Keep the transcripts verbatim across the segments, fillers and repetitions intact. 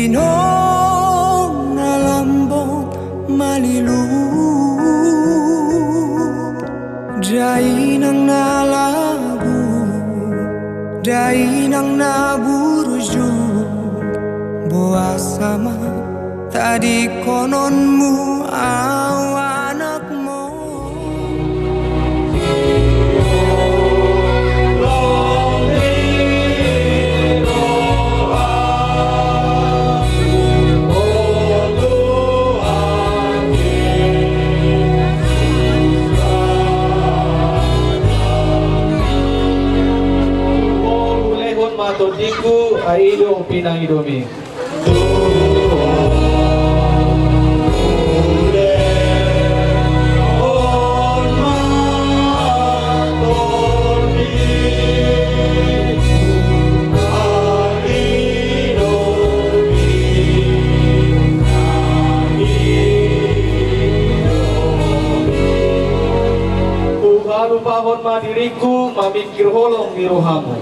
Inong na lambok malilu, dainang na lagu, dainang na burju, boasa ma tadingkononmu au anakmu. Ulehon ma tondingku, ai do pinangidomi. Huhalupahon ma diringku mamingkir holong ni rohamu.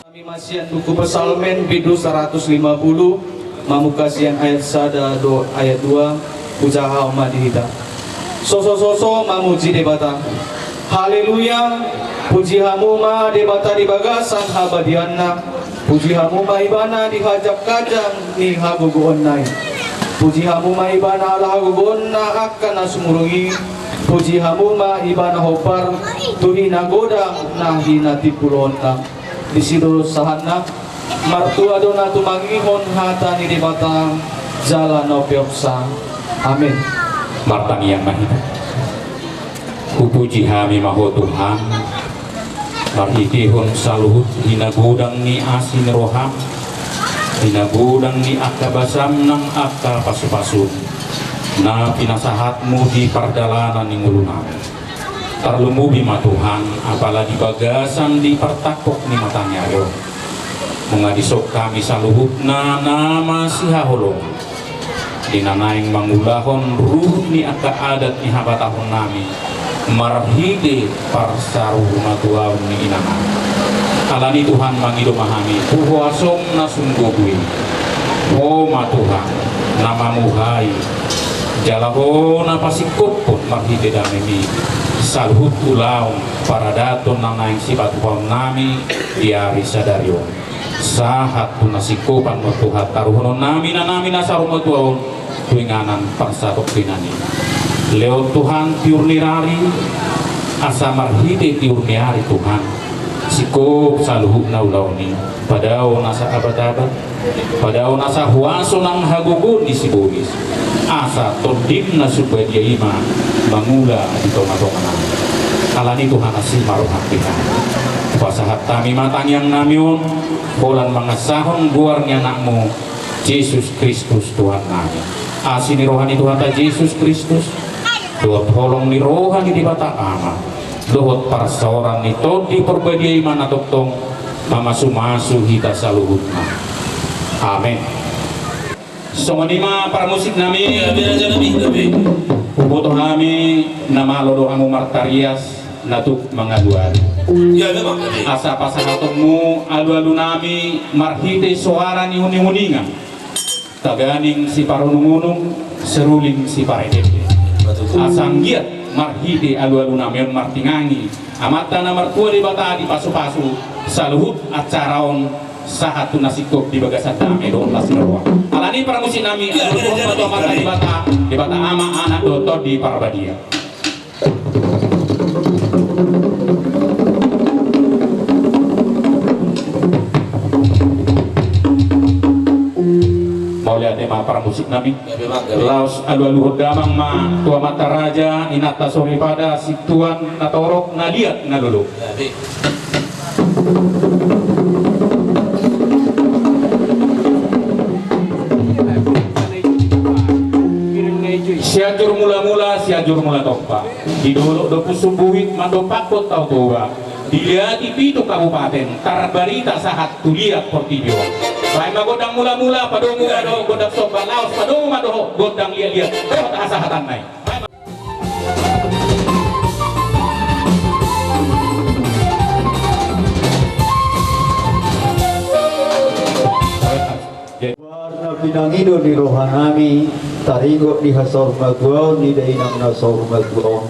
Hami ma sian buku Psalmen bindu saratus lima pulu, mamungka sian ayat sada dohot ayat dua, hujaha ma di hita. Sosososo mamuji Debata. Haleluya. Puji hamu ma Debata di bagasan habadianna. Puji hamu ma Ibana di hajangkajang ni hagogoonna i. Puji hamu ma Ibana ala hagogoonna angka na sumurung i. Puji hamu ma Ibana hombar tu hinagodang na hinatimbulonna. Disi do sahatna, martua do na tumangihon hata ni Debata jala na umpeopsa. Amen. Martangiang ma hita. Hupuji hami ma Ho Tuhan, marhitehon saluhut hinagodang ni asi ni roham, hinagodang ni angka basam nang angka pasupasum, na pinasahatmu di pardalanan ni ngolunami. Tarlumobi ma Tuhan, apala di bagasan di partangkok ni mataniari on. Nunga dison hami saluhutna na masihaholongan di na naeng mangulahon ruhut ni angka adat ni habatahonnami, marhite parsaurmatuaon ni inanami. Alani Tuhan mangido ma hami, tu Ho asam na sumgogo i. Ho ma Tuhan, na mamuhai, jala Ho na pasingkophon marhite damemi saluhut ulaon paradaton na naeng sipatupaonnami di ari sadari on. Sahat tu na singkopan ma Tuhan taruhononnami inanami na saurmatua on tu inganan parsatongkinan i. Lehon Tuhan tiur ni rari, asa marhite tiur ni ari Tuhan, singkop saluhutna ulaon i. Padao nasa abatabat, padao nasa huaso nang hagogoon ni sibolis, asa Tondim na sumbadia i ma mangula di tongatongana. Alani Tuhan asi ma roham di hami. Pasahat hami ma tangiangnami on, holan mangasahon goar ni Anakmu, Jesus Kristus Tuhannami. Asi ni roha ni Tuhanta Jesus Kristus, dohot holong ni roha ni Debata Ama, dohot parsaoran ni Tondi Parbadia i ma na tongtong mamasumasu hita saluhutna. Amen. Songon i ma parmusiknami. Huboto hami na malo do hamu martarias na tuk mangalualu. Asa pasahatonmu alualunami marhite soara ni huninghuningan, taganing siparunungunung, seruling siparedepe. Asa anggiat marhite alualunami on martinangi Amanta na martua Debata dipasupasu saluhut acara on sahat tu na singkop di bagasan dame dohot las ni roha. Alani parmusiknami, alualuhon ma tu Amanta Debata, Debata Ama, Anak dohot Tondi Parbadia. Mauliate ma parmusiknami. Laos alualuhon damang ma tu amanta raja, inanta soripada, sintuan na torop, na liat na lolo. Sianjur Mulamula, Sianjur Mulatompa. Di dolok do Pusuk Buhit mandompakkon Tao Toba. Dilehon pitu kabupaten, tarbarita sahat tu liat portibi on. Baen ma gondang mulamula, padomu ma dohot gondang somba, laos padomu ma dohot gondang liatliat, dohot hasahatanna i. Jadi, na pinangido ni rohanami, taringot di hasaurmatuaon ni dainang na saurmatua on.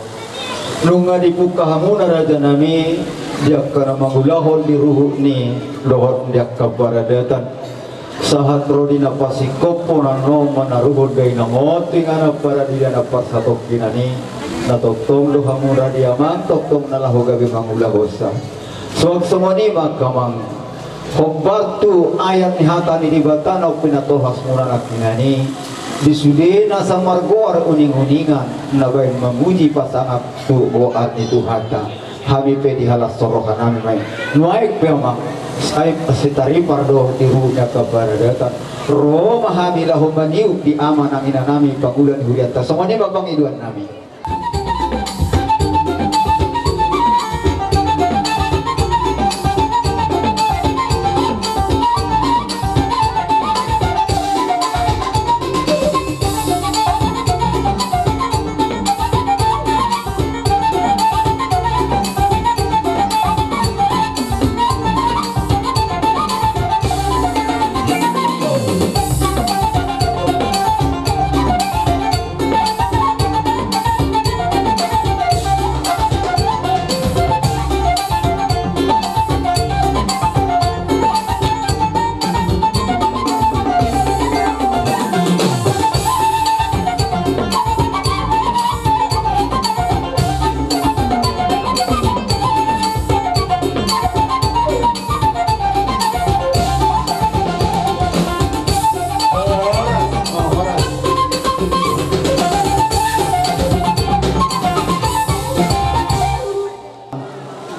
Nunga dibuka hamuna rajanami, di angka na mangulahon di ruhutni, dohot di angka paradatan. Sahat ro di na pasingkopon annon manaruhon dainang on tu inganan paradilan na parsatongkinan i, na tongtong do hamuna di amang, tongtong na laho gabe mangulahonsa. Suang songon i ma angka amang. Hombar tu ayat ni hata ni Debata na pinatorasmuna nangkiningan i, di sude na samargoar uninguningan, na baen mamuji pasangap tu goar ni Tuhanta. Hami pe dihalashon rohanami ma i. Nuaeng pe amang, sai sitaripar do di ruhut ni angka paradatan. Ro ma hami laho maniup di ama nang inanami pangula ni hurianta. Songon i ma pangidoannami.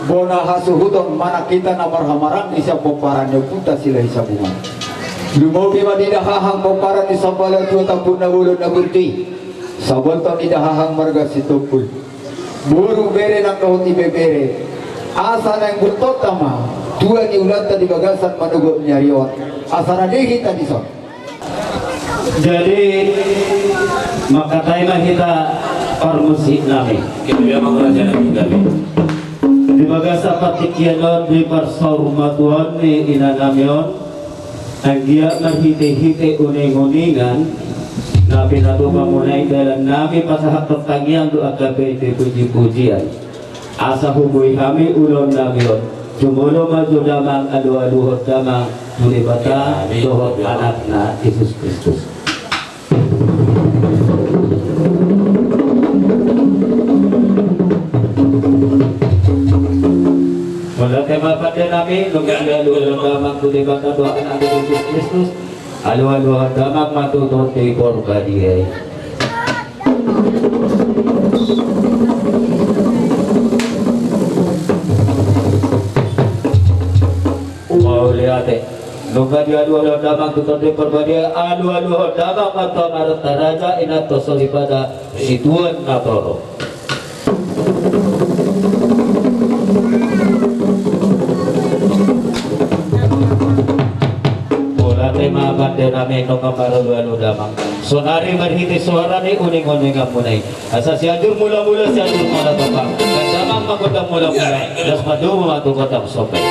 Bona hasuhuton manang hita na marhamaranggi sian pomparan ni ompunta Silahisabungan. Lumobi ma di dahahang pomparan ni Sambala Tua Tambun Na Bolon Na Burju i. Sabolton di dahahang marga Sitompul. Boru, bere nang dohot ibebere. Asa naeng burtonta ma tua ni ulaonta di bagasan manogot ni ari on. Asa rade hita dison. Jadi, mangkatai ma hita parmusiknami. Hita ma rajanami. Di bagasan partingkian on di parsaurmatuaon ni inanami on, anggiat marhitehite uninguningan na pinatupa muna i, dalannami pasahathon tangiang dohot angka pede pujipujian. Asa huboi hami ulaonnami on. Jumolo ma jo damang, alualuhon damang tu Debata dohot Anakna Jesus Kristus. Mauliate ma pandenami, nunga alualuhon damang tu Debata dohot Anakna Jesus Kristus. Alualuhon damang ma tu Tondi Porbadia i. Mauliate. Nunga dialualuhon damang tu Tondi Porbadia, alualuhon damang ma tu amanta raja, inanta soripada, situan na torop. Mauliate ma pandenami, nunga maralualu damang. Saonari marhite soara ni uninguninganmuna i. Asa Sianjur Mulamula, Sianjur Mulatompa. Baen damang ma gondang mulamula. Laos padomu ma tu gondang somba i.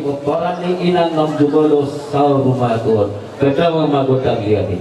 Pomparan ni inang na jumolo saur matua on. Baen damang ma gondang liat i.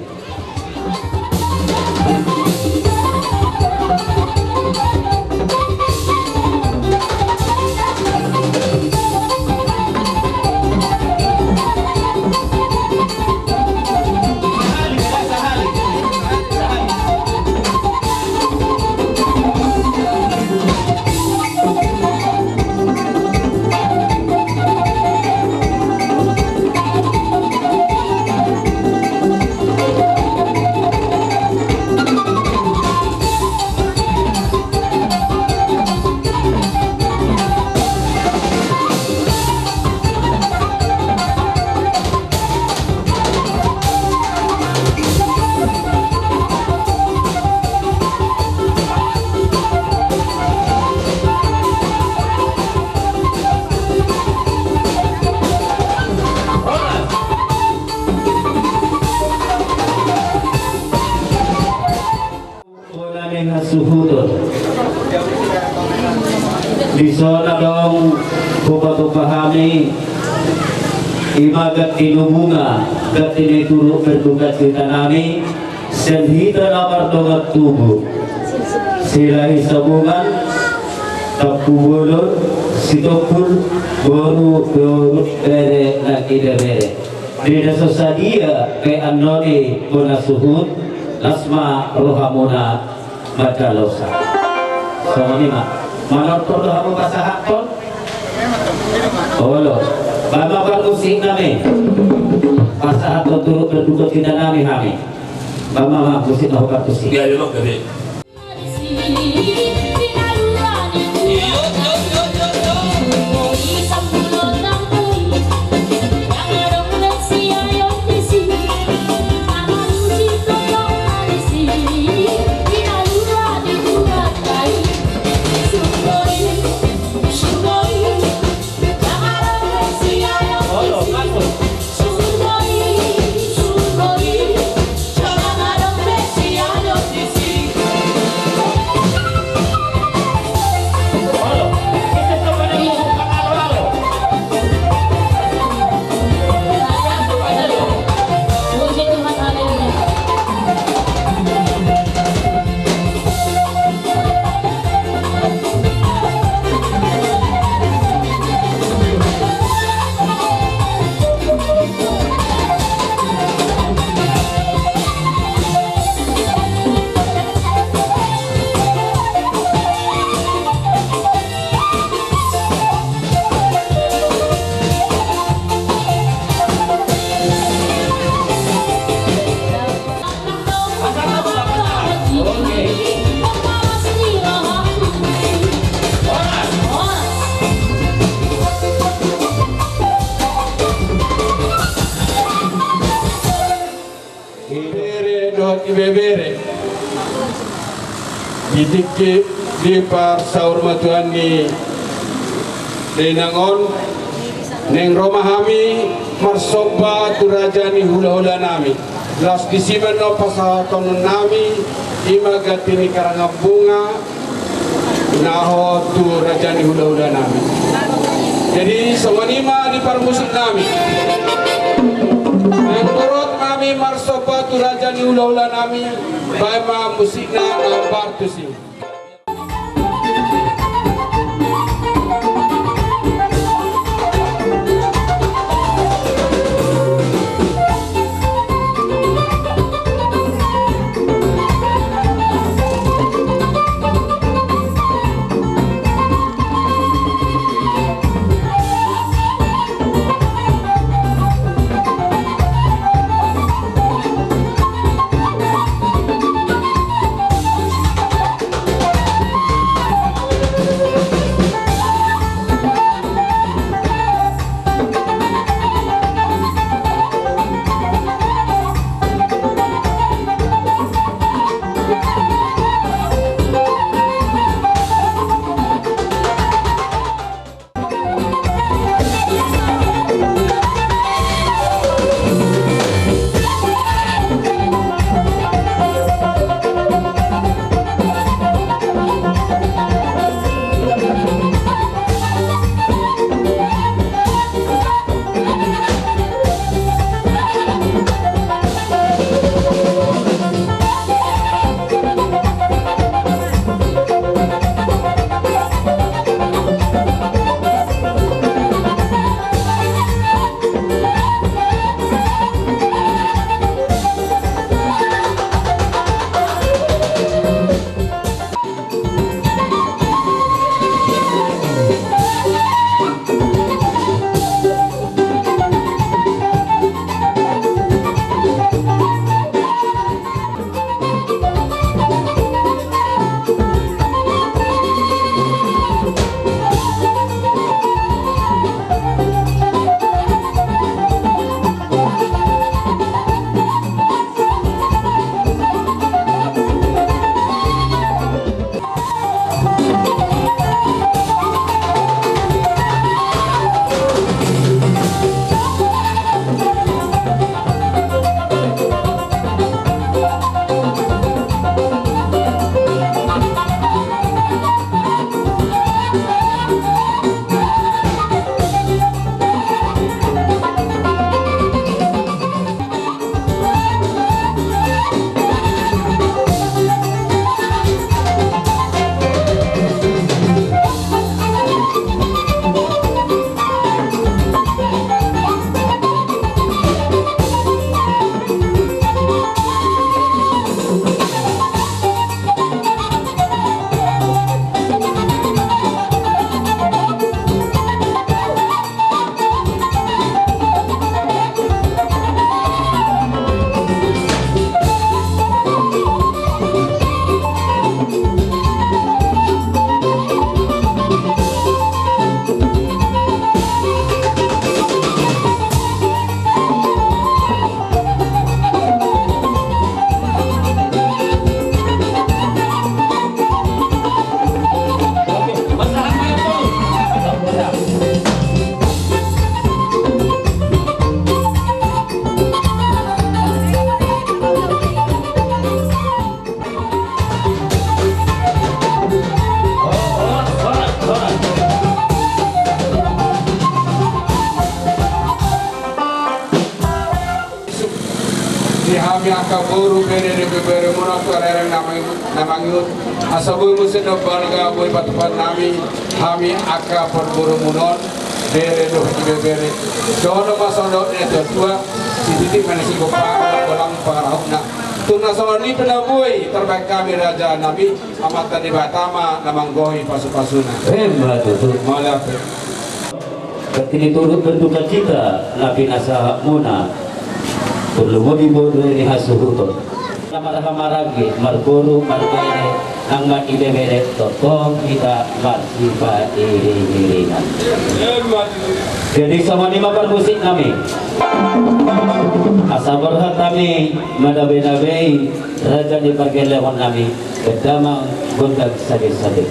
Hasuhuton. Dison adong hupatumpa hami, ima ganti ni bunga, ganti ni turuk berdukacita nami, sian hita na mardongan tubu, Silahisabungan, Tampubolon, Sitompul, boru, boru, bere, nang ida bere. Di na so sadia pe annon i bona suhut, las ma rohamuna mandalosah. Songon i ma. Manortor do hamu pasahathon? Olo. Baen ma parmusik nami. Pasahathon turuk berdukacita nami hami. Baen ma parmusik na hupartusik. Iya, iya, Bang, gabe. Ibebere dohot ibebere. Di tingki di parsaurmatuaon ni dainang on, naeng ro ma hami marsomba tu raja ni hulahula nami. Laos disi ma annon pasahaton nami, ima ganti ni karangan bunga, na ro tu raja ni hulahula nami. Jadi songon i ma di parmusik nami. Naeng ro ma hami marsomba tu raja ni hulahula nami, baen ma musikna na partusik. Di hami angka boru, bere dohot ibebere muna tu areng na mangihut, na mangihut. Asa boi muse na balga boi patupaon nami, hami angka parboru muna on, bere dohot ibebere. Songon ma songon nidok ni natuatua, sititi ma na sigompa, holang pangarahutna. Tung na songon i pe na boi tarbahen hami raja nami, Amanta Debata ma na manggohi pasupasuna. Emma tutu. Mauliate. Berarti turut berduka cita na pinasahatmuna. Perlu modi bodo ni hasuhuton. Na marhaha maranggi, marboru, marbere, nang ma ibebere, tongtong hita marsipairingiringan. Jadi songon i ma parmusik nami. Asa borhat hami manabeinabei raja ni pargellengon nami, bahen damang gondang sadesade.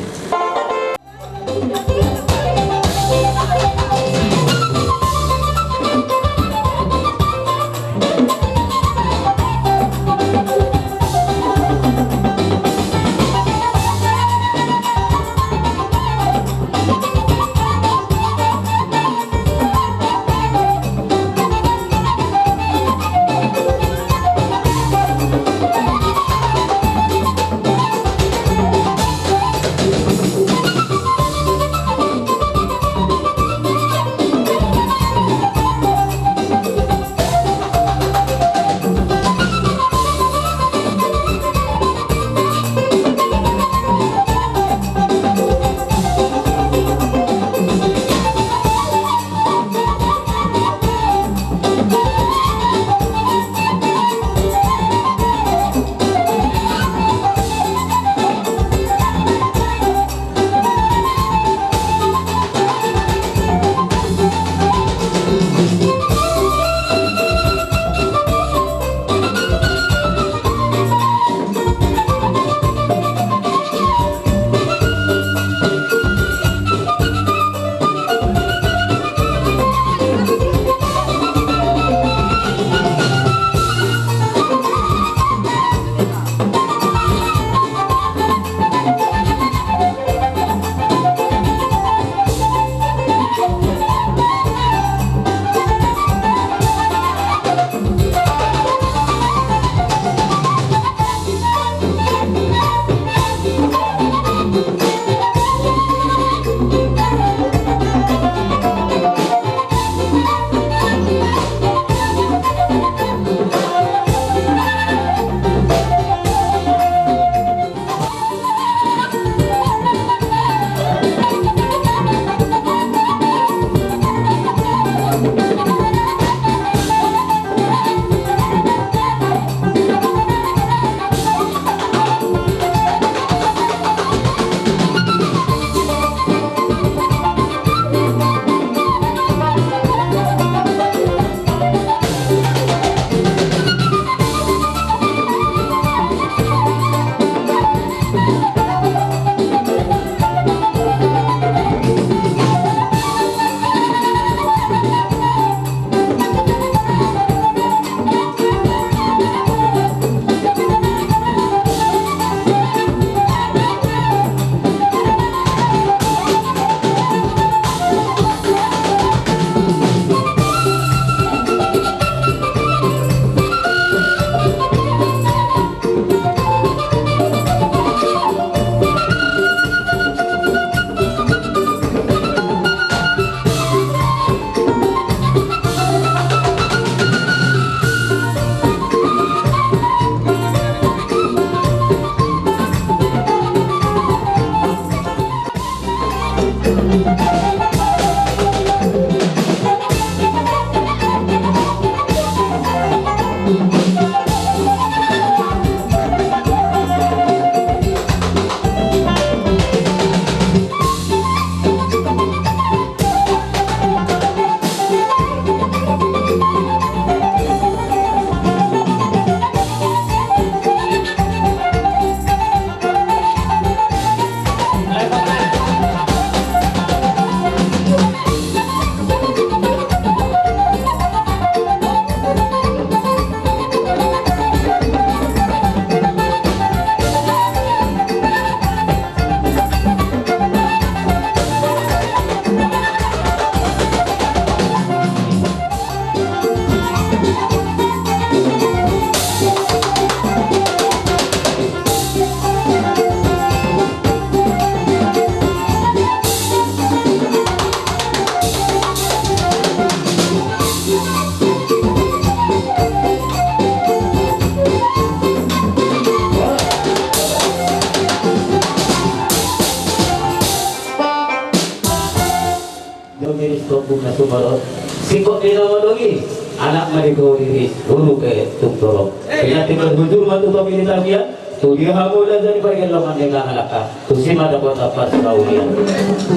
Tombuk na sumorop, singkop ni na madongi, anak ma di toru riris, boru pe tung torop. Pinantikhon hujur ma tu topi ni tapian, tu dia hamu raja ni pargellongan ni angka anakta, tusi ma dapot parsaurian.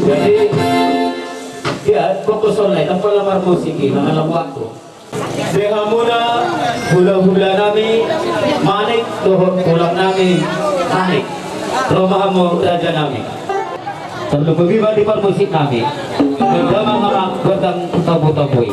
Jadi, ya, fokus online, tanpa lamar musik i, mangalap waktu. Di hamuna hulahula nami Manik dohot tulang nami Manik. Ro ma hamu raja nami. Tarlumobi ma di parmusik nami. Damang ma gondang tobu-tobu i.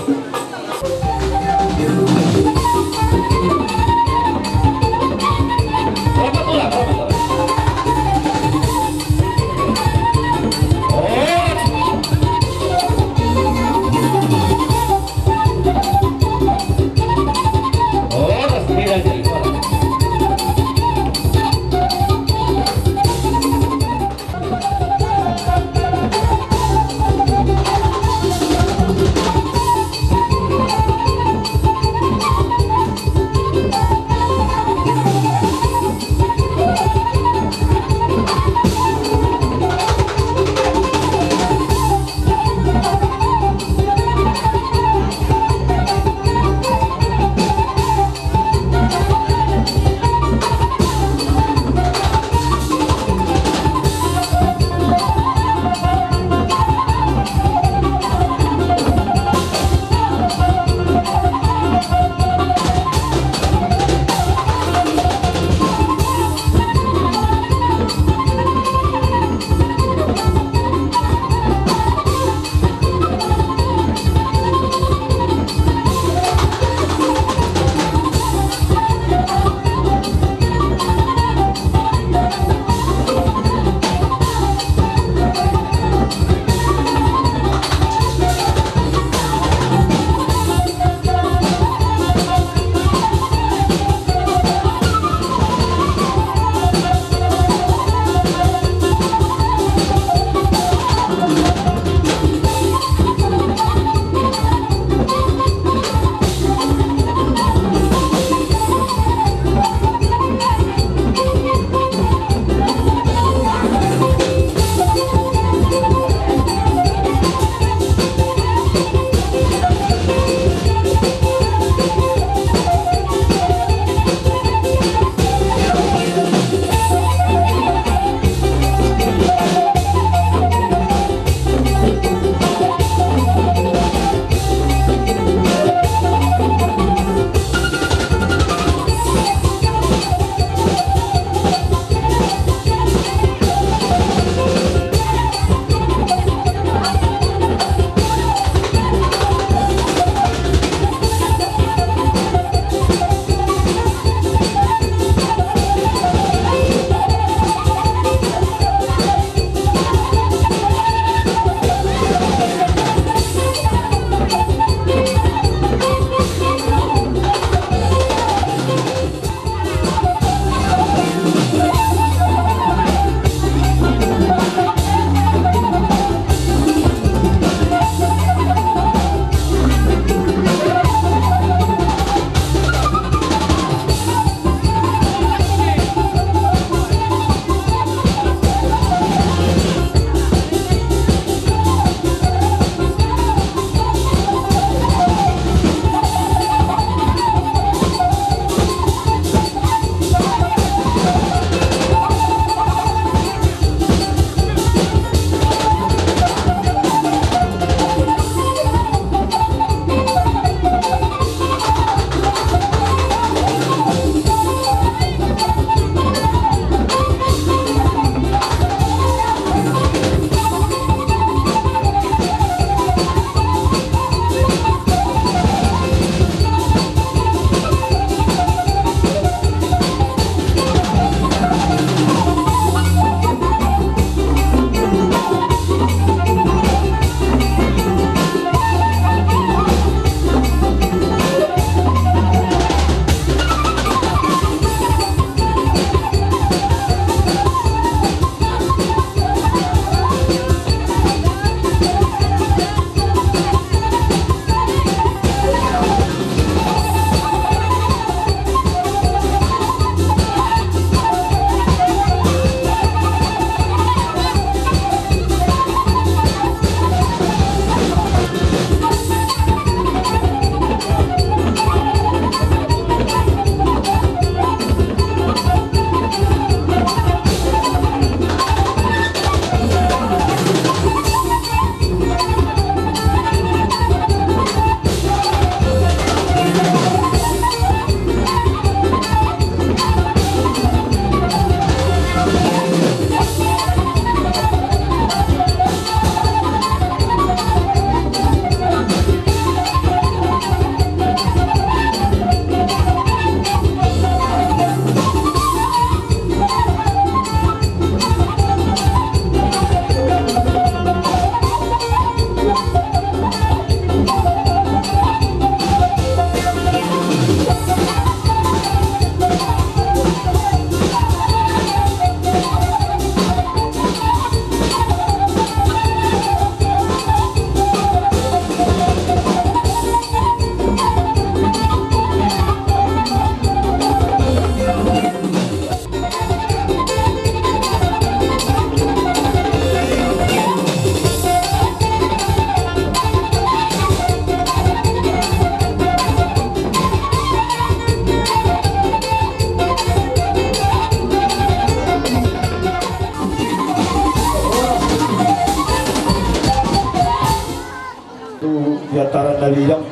Bidang,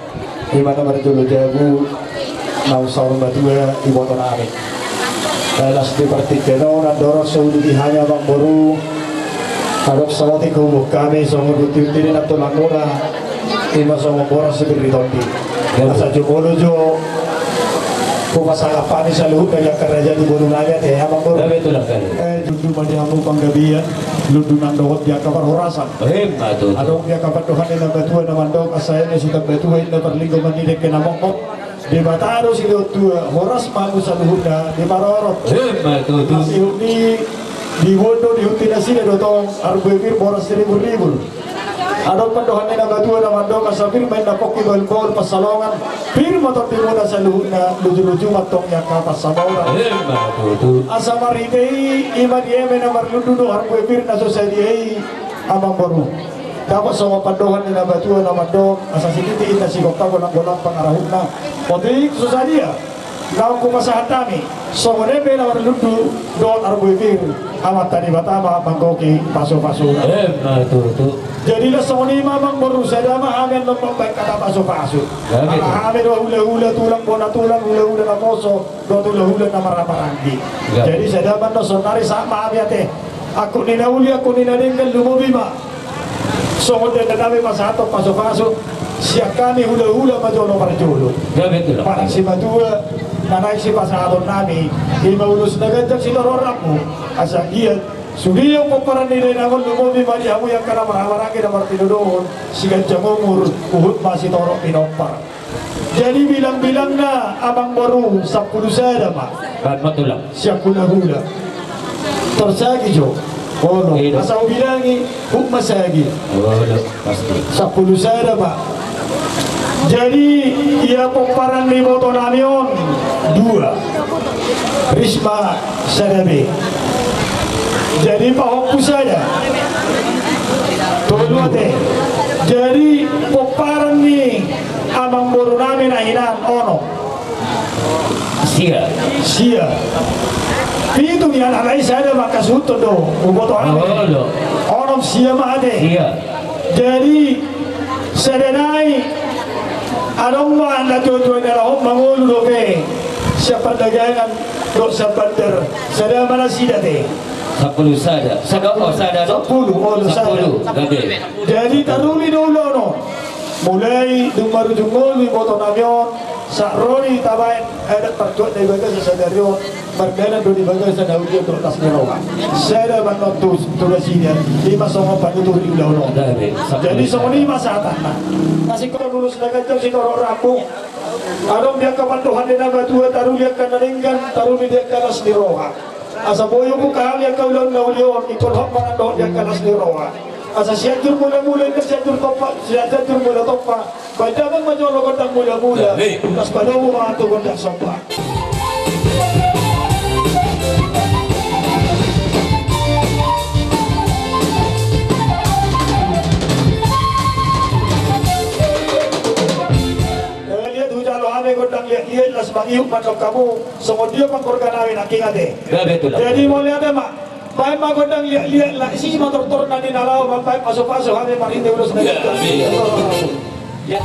ima na marjolo jabu naung saur matua iboto nami. Laos di partingkian on andorang so huduti hami amangboru, adong saotik huboan hami songon unti-unti ni nantulangmuna, ima songon boras si pir ni tondi. Asa jumolo jo hupasangap hami saluhutna di angka raja ni boru nami ate amangboru. Gabe tulang kali. Eh, lundu ma di hamu panggabean, lundu nang dohot di angka parhorasan. Ima tutu. Adong di angka pandohan ni natua-tua na mandok asa eme sitambatua inna parlinggoman ni dengke na mokmok. Debata do silehon tua, horas ma hamu saluhutna diparorot. Ima tutu. Nasihut ni diboan do dihut ni nasida do tong, arbue pir boras ribur-ribur. Adong pandohan ni natua-tua na mandok asa pir ma inna pongki bahul-bahul pansalongan, pir ma tondimuna saluhutna, luju-luju ma tong i angka pansamotan. Ima tutu. Asa marhite i ima di eme na marlundu do arbue pir na so sadia i amangboru. Dapot songon pandohan ni natua-tua na mandok asa sititi inna sigompa golang-golang pangarahutna. Otik so sadia naung hupasahat hami, songon i pe na marlundu dohot arbue pir, Amanta Debata ma manggohi pasu-pasuna. Ima tutu. Jadi laos songon i ma amangboru, sada ma hami annon mambahen hata pasu-pasu. Gabe tutu. Ala hami do hula-hula, tulang bona tulang, hula-hula naposo dohot hula-hula na marhaha maranggi. Gabe. Jadi sada ma annon saonnari sahat ma hami ate. Angkup ni na uli, angkup ni na denggan, lumobi ma songon denggan nami pasahathon pasu-pasu sian hami hula-hula ma jolo parjolo. Gabe tulang. Manang simatua na naeng sipasahaton nami, ima ulos na ganjang sitorop rambu. Asa anggiat sude pomparan ni dainang on, lumobi ma di hamu angka na marhaha maranggi na martinodohon, siganjang umur, huhut ma sitorop pinompar. Jadi bilang-bilangna amangboru sampulu sada ma. Baen ma tulang. Sian hula-hula. Tor sagi jo. Olo. Olo. Asa hubilangi, huhut ma sagi. Olo, pasti. Sampulu sada ma. Jadi ia pomparan ni iboto nami on dua. Risma sada be. Jadi pahompu sada. Tolu ate. Jadi pomparan ni amangboru nami na hinan onom. Sia. Sia. Pitu ni anak nai sada ma, hasuhuton do huboto hami. Olo. Onom sia ma ate. Sia. Jadi sada nai adong ma na tuatua na laho mangolu dope sian pardagangan dohot sian bandar. Sada ma nasida ate. Sampulu sada. Sada, oh, sada do? Sampulu, olo, sada. Sampulu, gabe. Jadi taruli do ulaon on. Mulai dung marujung ngolu iboto nami on, sahat ro di tabaen adat partuat na di bagasan sadari on, mardalan do di bagasan haulian dohot las ni roha. Sada ma annon tu, tu nasida, ima songon panutup ni ulaon on. Gabe. Jadi songon i ma sahatanna. Nasingkop ulos na ganjang sitorop rambu. Adong di angka pandohan ni natua-tua, taruli angka na denggan, taruli di angka las ni roha. Asa boi hubuka hami angka ulaon na uli on, ingkon hot ma annon dohot di angka las ni roha. Asa Sianjur Mula-mula, inna Sianjur Tompa, Sianjur Mula Tompa. Baen damang ma jolo gondang mula-mula. Gabe. Laos panomu ma tu gondang somba. Eh, liat hujalo hami gondang liat-liat, laos mangihut ma annon hamu. Songon dia panggorga nami nangkin ate. Gabe tulang. Jadi mauliate ma. Baen ma gondang liat-liat, laos isi ma tortorna di na laho mambahen pasu-pasu hami marhite ulos na ganjang. Gabe. Ya.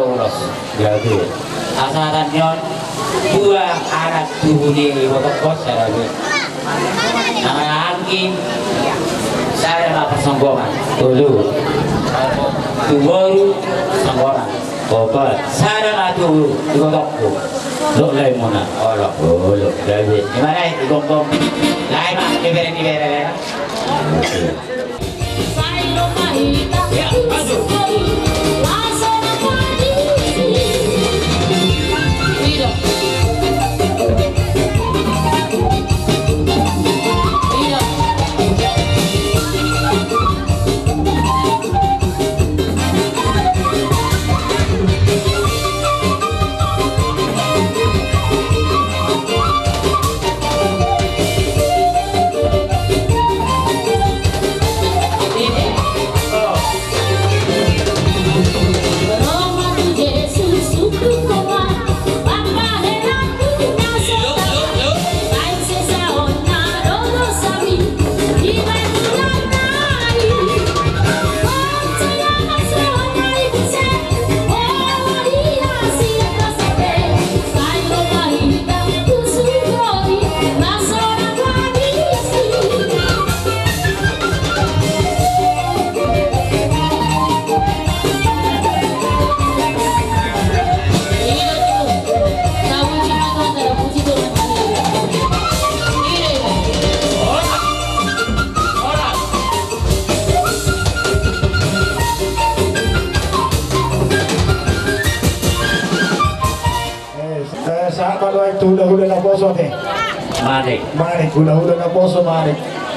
Mauliate. Asa tangiang dua anak tubu ni ibotongku sada be. Nang anggi sada ma parsonggongan. Tolu. Tu boru songgongan. Opat. Sada ma tubu ibotongku. Lo lae muna, olo, olo, gabe. Di mana i, di gomgom? Lae ma, di bere, di bere, lae ma. Eh, eh, sahat ma nuaeng tu hulahula naposo ate. Manek. Manek, hulahula naposo manek.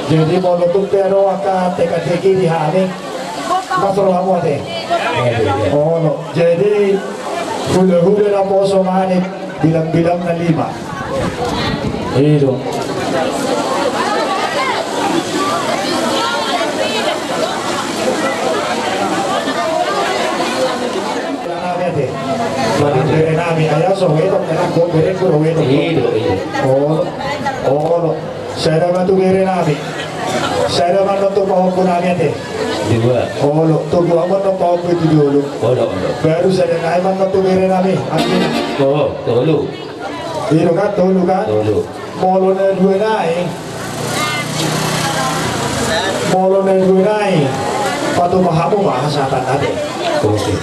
Jadi molo tung pe adong angka teka-teki di hami, mas rohamu ate. Manek, ya. Olo. Jadi hulahula naposo manek, bilang-bilang na lima. I do. Nami ate. Manang bere nami, ai so wedok, manang ko bere ku do wedok. I do, i do. Olo, olo. Sada ma tu bere nami. Sada ma annon tu pahompu nami ate. Dua. Olo, tu dua ma annon pahompu tu jolo. Olo, olo. Baru sada nai ma annon tu bere nami. Anggi. Oh, tolu. I do kan, tolu kan? Tolu. Molo na dua nai. Molo na dua nai. Patupa hamu ma hasahatan ate. Oke.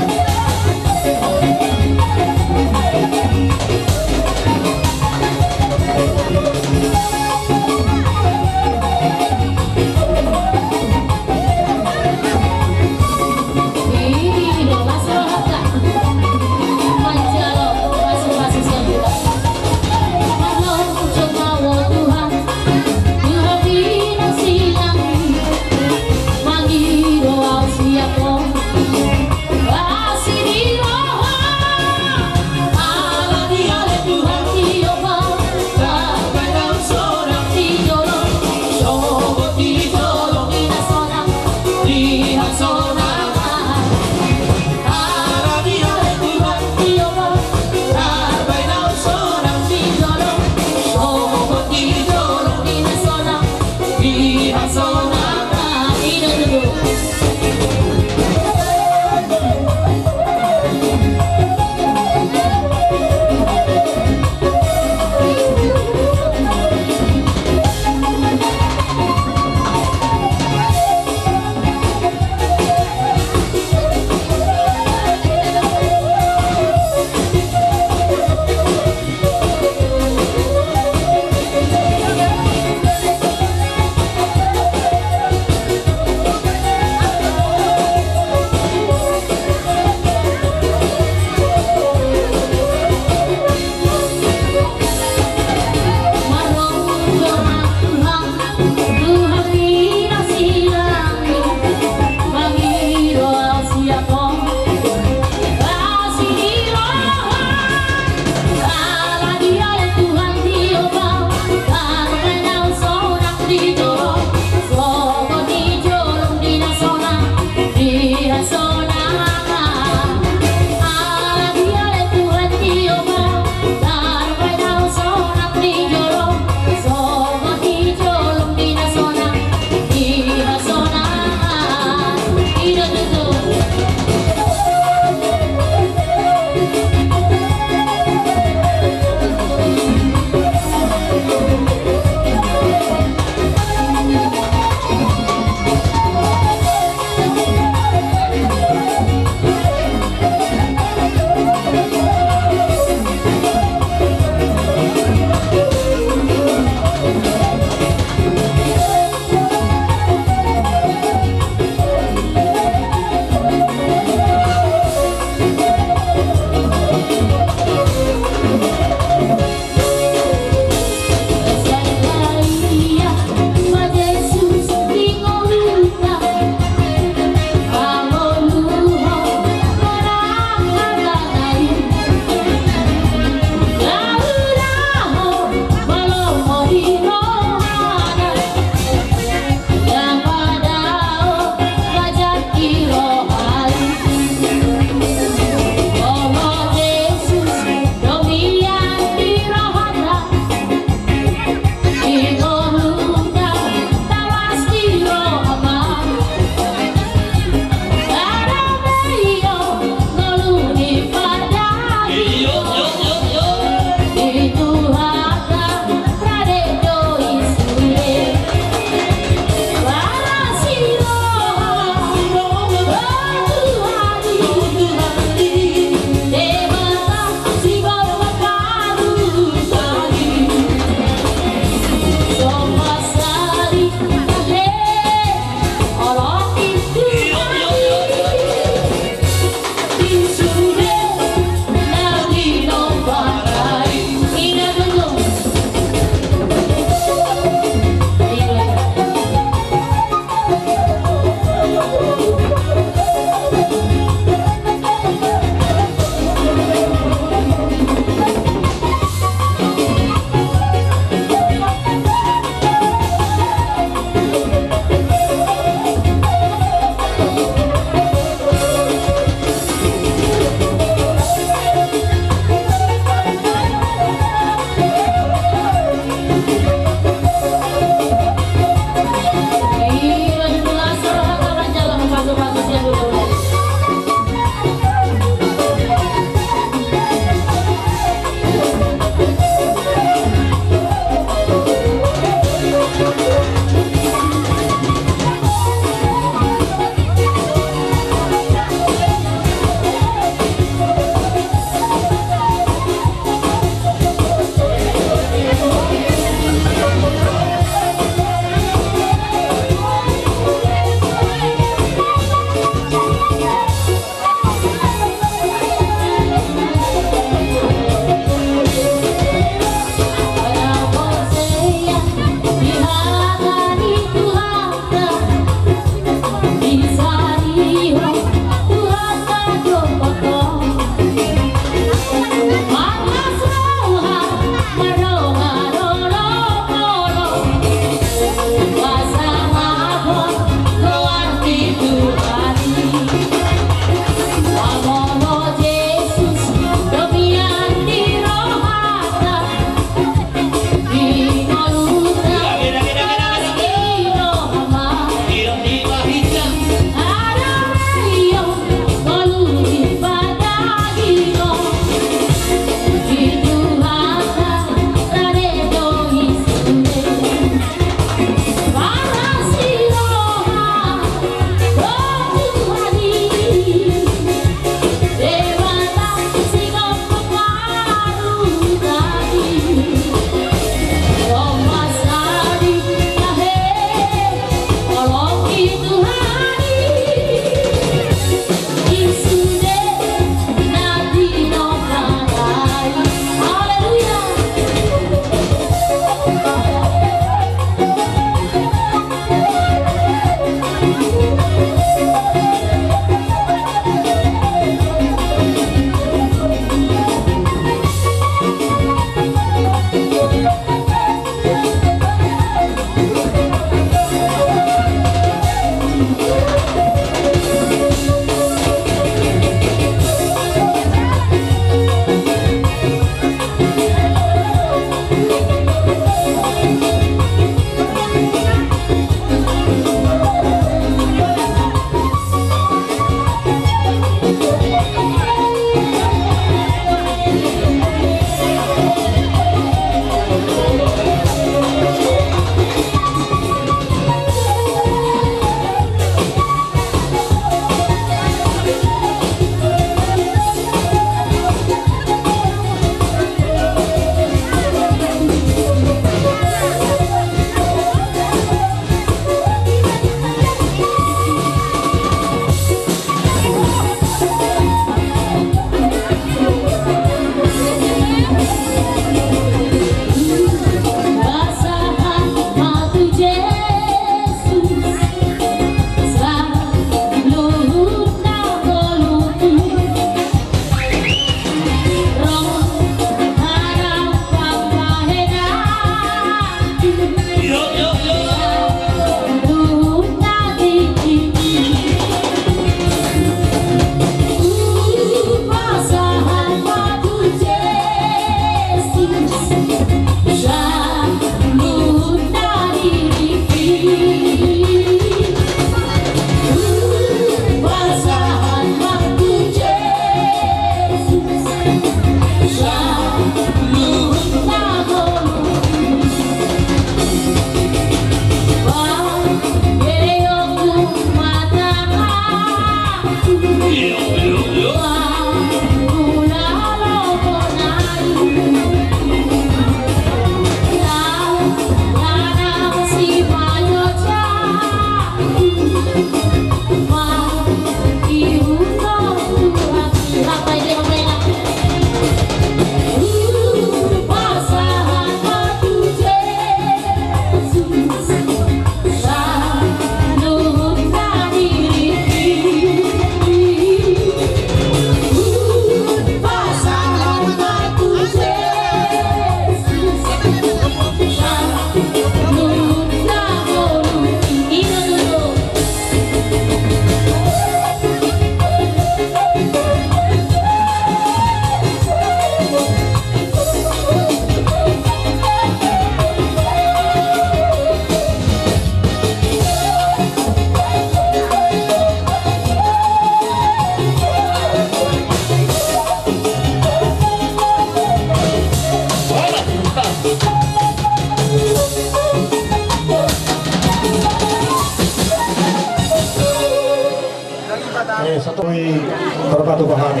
Patupa hami.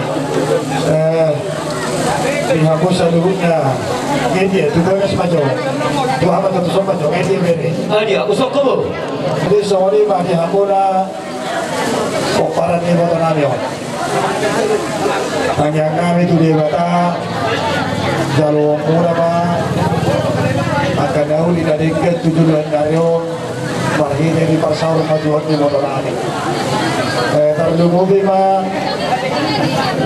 Eh, di hamu saluhutna. Ngedia, tu bagas ma jo. Tu hamu tu son ma jo. Ngedia bere. Ah, dia, usok kamu. Jadi, songon i ma di hamu na pomparan ni iboto nami on. Tangiang nami tu Debata, jalo muna ma angka na uli na denggan tu joloan ni ari on, marhite di parsaurmatuaon ni iboto nami. Eh, tarlumobi ma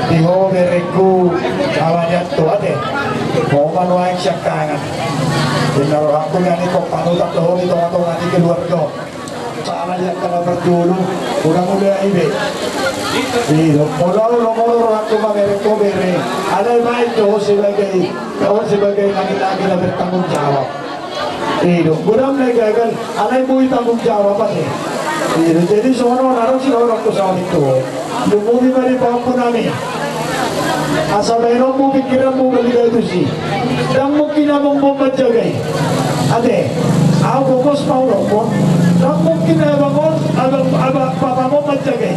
di ho berengku, Ama Nianto ate. Ho ma nuaeng siangkangan. Inna rohangku nangkin panutan do ho di tonga-tonga ni keluarga on. Sala i angka na parjolo, unang ulahi be. I do, molo au lomo do rohangku mamereng ho bere, alai baen do ho sebagai, ho sebagai laki-laki na bertanggung jawab. I do, godang na gagal, alai boi tanggung jawab ate. I do, jadi songon on, adong si rohangku saotik tu ho. Lumobi ma di pahompu nami. Asa baenonmu pingkiranmu balga tusi. Ndang mungkin abangmu manjagai. Ate, au pogos ma hudokkon. Ndang mungkin abang on, abang, abang, bapam on manjagai.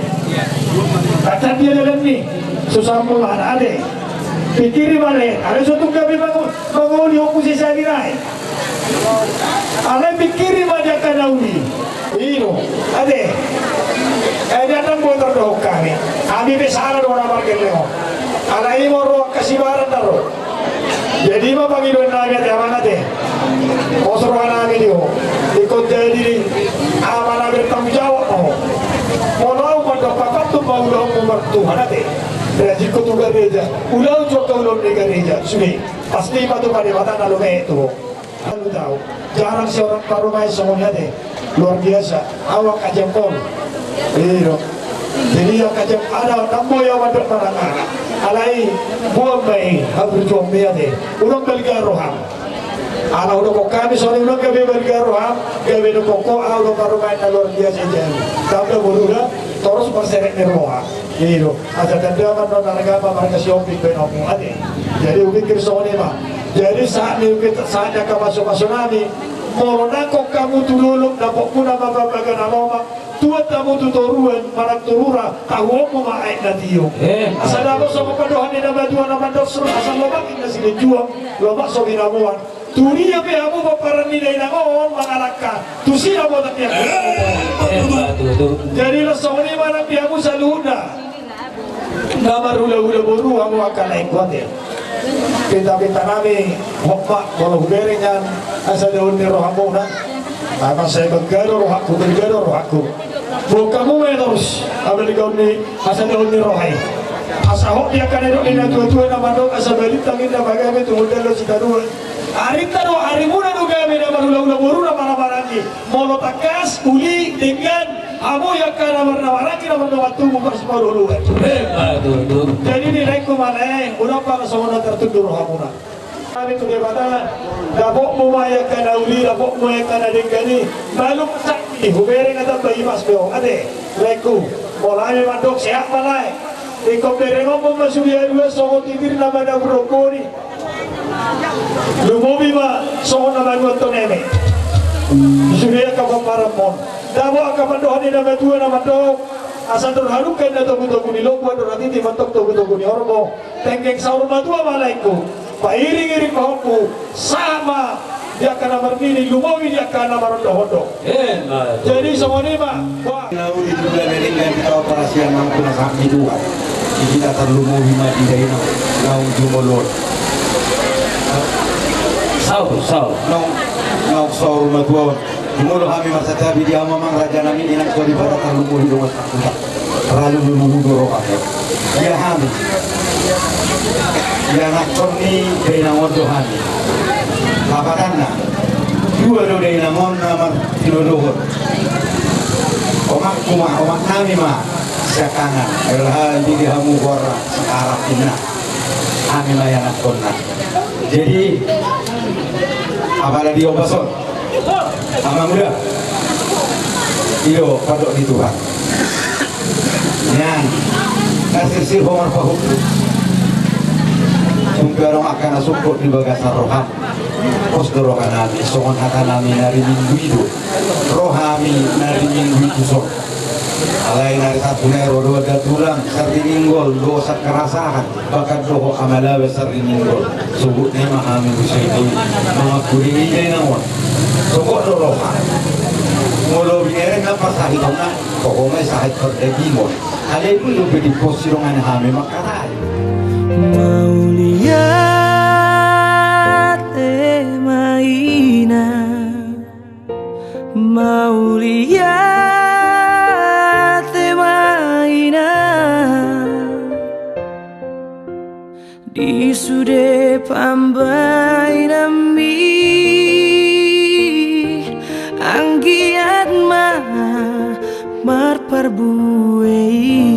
Kata dia dalan ni, susah mulana, ate. Pingkiri ma lae, ale so tung gabe bangun, bangun di ompu sesali lae. Alai pingkiri ma di angka na uli. I do, ate. Eh, dia ndang boi tardohon hami. Hami pe sala do na margelleng on. Alai i ma ro angka sibaran na ro. Jadi ma pangidoan nami ate, amang ate. Pos roha nami di ho. Ingkon jadi ama na bertanggung jawab ma ho. Molo au mandok papatum ma ulaonmu martuhan ate. Rajin ho tu gareja. Ulaon jo angka ulaon ni gareja. Sude. Pasti patupa Debata na lomo tu ho. Alu tau. Jarang seorang parumaen songon i ate. Luar biasa. Au angka jempol. I do. Jadi angka jempol ada tambah ya mandok manang aha. Alai buang ma i, hamu berjuang be ate. Unang balga roham. Ala hudokkon hami songon i, unang gabe balga roham, gabe dokkon ho au do parumaen na luar biasa i jadi. Tambah boru da, torus marserep ni roha. I do. Asa tanda ma non arga ma marga Sihombing baenonmu ate. Jadi hupikir songon i ma. Jadi saat ni, saat ni angka pasupasu nami, molo nangkok hamu tu dolok, dapotmuna ma bambaga na lomak, tuat hamu tu toruan manang tu rura, tahuonmu ma aek na tio. Eh. Asa dapot songon pandohan ni na matua na mandok, suru asa lomak inna silinjuang, lomak so binaboan. Tudia pe hamu pomparan ni dainang on mangalangka, tusi na botak ni angka. Eh, betul, betul. Jadi laos songon i ma nang di hamu saluhutna. Na marhulahula boru, hamu angka laengku ate. Pintapinta nami, hot ma, molo hubereng nian hasadaon ni rohamuna. Asa balga do rohangku, balga do rohangku. Boan hamu ma i torus, asa balga ni hasadaon ni roha i. Asa hot di angka na nidok ni natuatua na mandok, asa balintang inna pagabe, tumundalhon sitadoan. Arinta do, arimuna do gabe na marhulahula boru na maramaranggi. Molo tangkas, uli, denggan, hamu i angka na marhamaranggi na mardongan tubu marsipaolooloan. Emma tutu. Jadi di laengku ma lae, unang pala songon na tartunduk rohamuna. Hami tu Debata, dapotmu ma i angka na uli, dapotmu i angka na denggan i, malum sakti, hubereng na tamba imas be ho, ate, laengku, molo hami mandok sehat ma lae. Ingkon berengonmu ma sude haduan songon titir na manaburhon goni. Lumobi ma songon na manuanhon eme. Sude angka pomparanmu on. Dapot angka pandohan ni na matua na mandok, asa andor hadungka inna togutogu ni lombu, andor hatiti ma antong togutogu ni horbo. Tenggeng saur matua ma laengku. Pairingiring ma hotmu, sahat ma di angka na marnini, lumobi di angka na marondohondo. Emma tutu. Jadi songon i ma. Wah. Na uli tu gabe denggan, di taon parasian nangku na sahat ni Tuhan. Di hita tarlumobi ma di dainang naung jumolo on. Saur, saur. Naung, naung saur matua on. Jumolo hami marsantabi di hamu amang raja nami, inang, so di bata tarlumobi dongan sakuta. Tarlumobi do roha. Ia hami, ianakhon ni dainang on do hami. Lapatanna, dua do dainang on na martinodohon. Omakku ma, omak nami ma siangkangan. Ai laha didi hamu goarna Sakarak inna. Hami ma ianakhonna. Jadi, apala di ombas on, amang uda, i do pandok ni Tuhan. Nian, na sirsir ho marpahompu. Tung pe adong angka na sungkot di bagasan roham. Pos do roha nami, songon hata nami na riminggu i do. Roha nami na riminggu i tuson. Alai na ri Sabtu na i ro do adat tulang, Sarininggol, dosa kerasahan, bahkan dohot Amalabe Sarininggol. Sogot ni ma hami muse i, mangapuri ide na on. Sogot do roha. Molo binereng na parsahitonna, toho ma i sahit pardagingon. Alai boi do pe diposi dongan hami mangkatai. Mauliate ma ina. Mauliate ma ina di sude pambaenanmi, anggiat ma marparbue i.